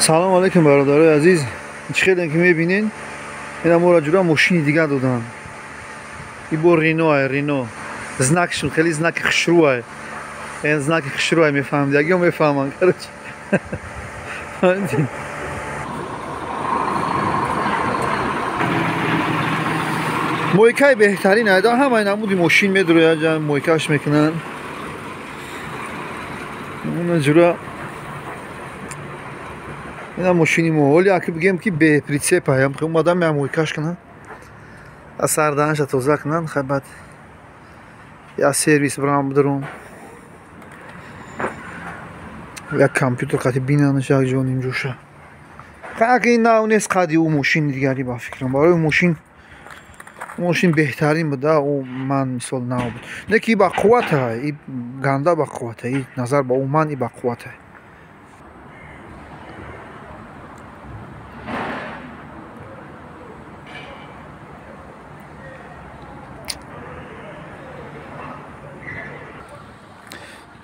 Салом алейкум бародарои азиз. Чӣ хеле ки мебинен, ина моро ҷура мошини дига додан. И бо Рено ай, Рено. Знакшон хеле знаки хушрӯ ай. Ин знаки хушрӯ ай мефаҳмед, ягиё мефаҳманд, короче. Мойкаи беҳтарин айда ҳамаи намуди мошин медурояд, ҷа мойкаш мекунанд. Уна ҷура ина мошини мо. Ҳоли аки бигем ки бе прицеп аям, омадам я мойкаш кунам. Аз сардаанша тоза кунанд, хай баъд я сервис бирам бидурум. Як компютер қати бинанаш як ҷо нимҷоша. Хай аки ин нав нест қади ӯ мошини дигари ба фикрам. Барои мошин беҳтарин буда, ӯ ман мисол нав буд. Не ки ба қуввата, и ганда ба қуввата, и назар ба ӯ ман и ба қуввата.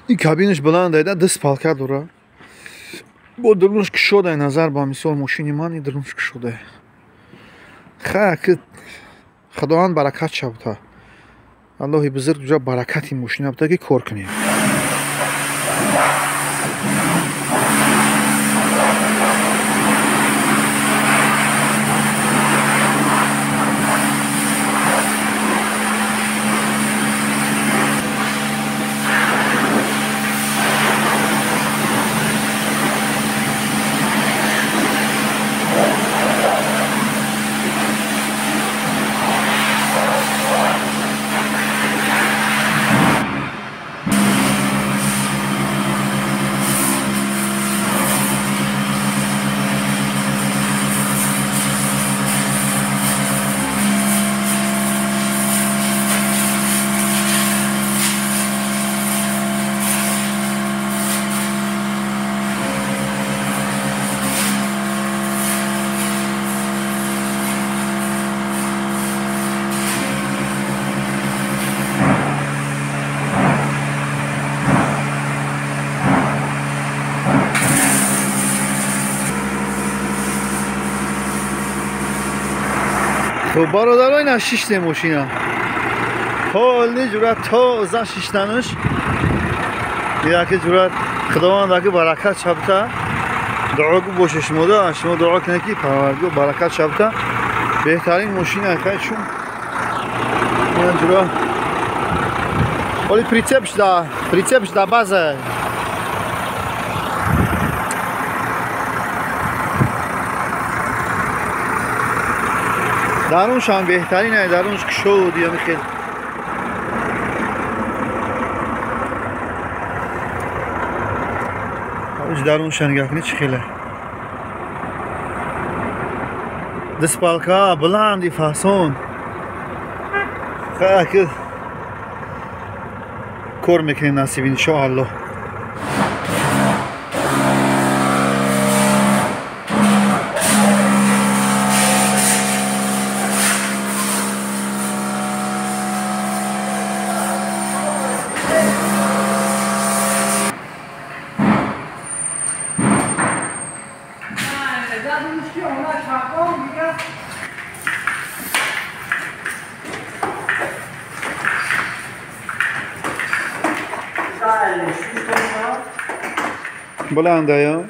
И кабинаш баланд айда, ду спалка дора. Бо дурунаш кушодай назар ба мисол мошини ман, и дурунаш кушодай. Хай ки Худованд баракат шавта. Аллоҳи бузург ҷа баракати мошина буда ки кор кунем. Хуб бародаро, ина шиште мошина. Ҳоли ҷурат тоза шиштанаш. Яке ҷурат Худованд аки баракат шабта. Дуо боше шумо, шумо дуо кунед ки Парвардигор баракат шабта. Беҳтарин мошина хай чун. Ина ҷура. Ҳоли прицепш да база. Даруншам беҳтарин ай, дарунш кушод ями хел. Дарунша нигоҳ кунед чӣ хеле. Диспалка баланди фасон. Хай ки кор мекунем насиб иншоаллоҳ. Баланд ая.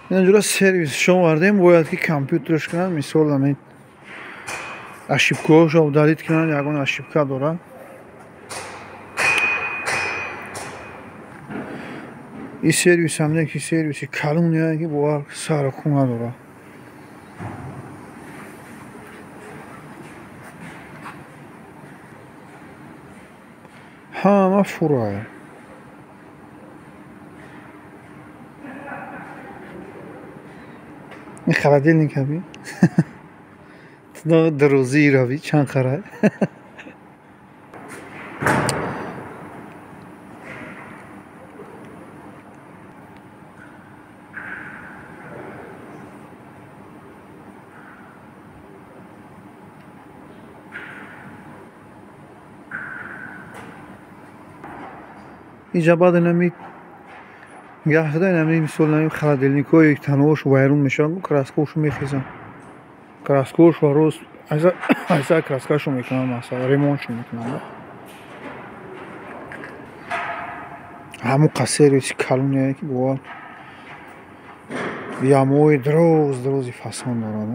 Ина ҷура сервис шо овардем, бояд ки компютерш кунанд, мисол ҳамин ошибкаҳошо удалить кунанд, ягон ошибка дорад. И сервис ҳам не ки сервиси калоне ки бовар сару хун надорад. Ҳама фурая. Ин холодильник аби. Дарозии рави чанд қара. Инҷа баъд инами гаҳда инами мисол инами холодильникҳои танош вайрон мешаванд, краскаошо мехезанд. Краскаош ва рост айса краскаашо мекунанд, масалан ремонтшо мекунанд. Ҳамон қасери калоне ки бовар ямои дроз дрози фасон дорад.